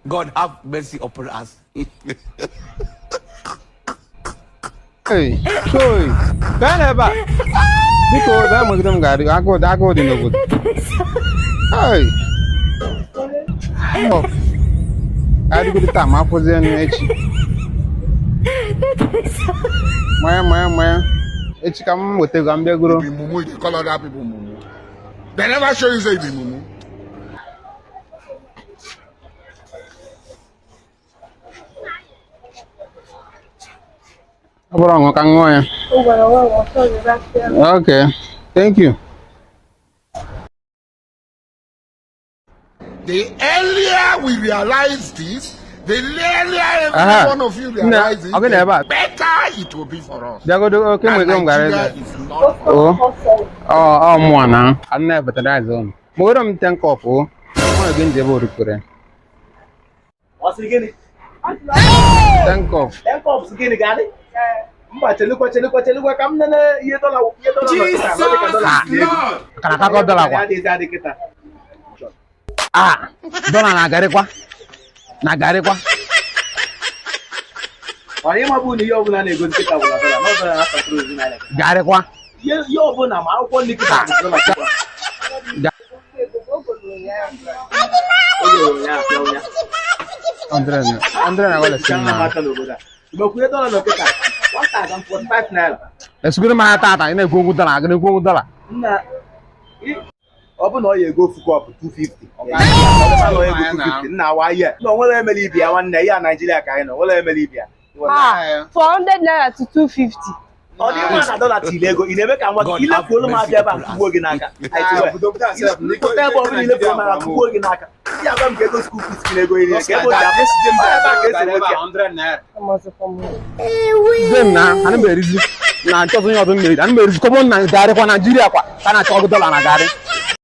God have mercy upon us. Hey, choi, bịa n'ebe a. Biko, bịa nwegide m garị, agụụ agụụ dị n'obodo. Hey. Oh. Adịgide taa ma afọzie nụ echi. Manya manya manya. Echi ka m weta ego m bịa goro. You be mumu, you dey call other people mumu. They never show you say you be mumu. Ọ bụrụ ọṅụ ka m ṅụọ ya. Okay, thank you. The earlier we realize this, the earlier every Aha. one of you realize it, Ọ gị na ebe a? the better it will be for us. Bịagodo oke And nwego m garị Nigeria eze. is not O, ọ ọ mụọ na a na-ebatara ụnụ. Mụgoro m 10 cup o. Mụ gị nje ebe orikore. Ọ sị gịnị? 10 cup. 10 cups gịnị ga-adị? Mba, chelukwa, chelukwa, chelukwa ka m nene ihe dọla, ihe dọla nọ kịta, ọ dị ka dọla dị ego. Ka na akakọ dọla kwa. Adịghịzi adị kịta. Ah, dọla na-agarịkwa. Na-agarịkwa. Ọ na ịmabụ na ihe ọbụla na-egosi kịta bụ na dọla, na ọ dọla na-asatụrụ ozi naira. Garịkwa. Ihe ihe ọbụla ma akwụkwọ nri kịta bụ dọla kịta. Oge ụnyaahụ, pịa ụnyaahụ. 100 na 100 na wala Ka sin nna m na. aka n'obodo a. Mgbe kwunye dọla nọ kịta, 1045 naira. Esugoro m anya tata, ị na-ekwu okwu dọla, agị na-ekwu okwu dọla. Nna, ọ bụ na ọ ya ego ofu kọpụ 250. Ọ bụ na ọ ya ego 250, nna awa ihe. Na o nwere emere ibi ya nwanne, ya Naijiria ka anyị nọ, nwere emere ibi ya. Ah, 400 naira to 250. Ọ dị mma na dọla tiri ego, ị na-eme ka nwa God ilefuolu m have abịa ebe a mercy kụgbuo gị n'aka. I swear. Pụta ebe ọbụla ilefuolu m aka kụgbuo gị n'aka. Ndị agwa m ka ego school fees gị na ego iri ka ebe o ji abụ. Ebe a ka esi enweta ya. Zie m na ana m erizi na nchọzụ onye ọzọ m meriri ana m erizi kọmọn na garị kwa Naijiria kwa ka na-achọ ọgụ dọla na garị.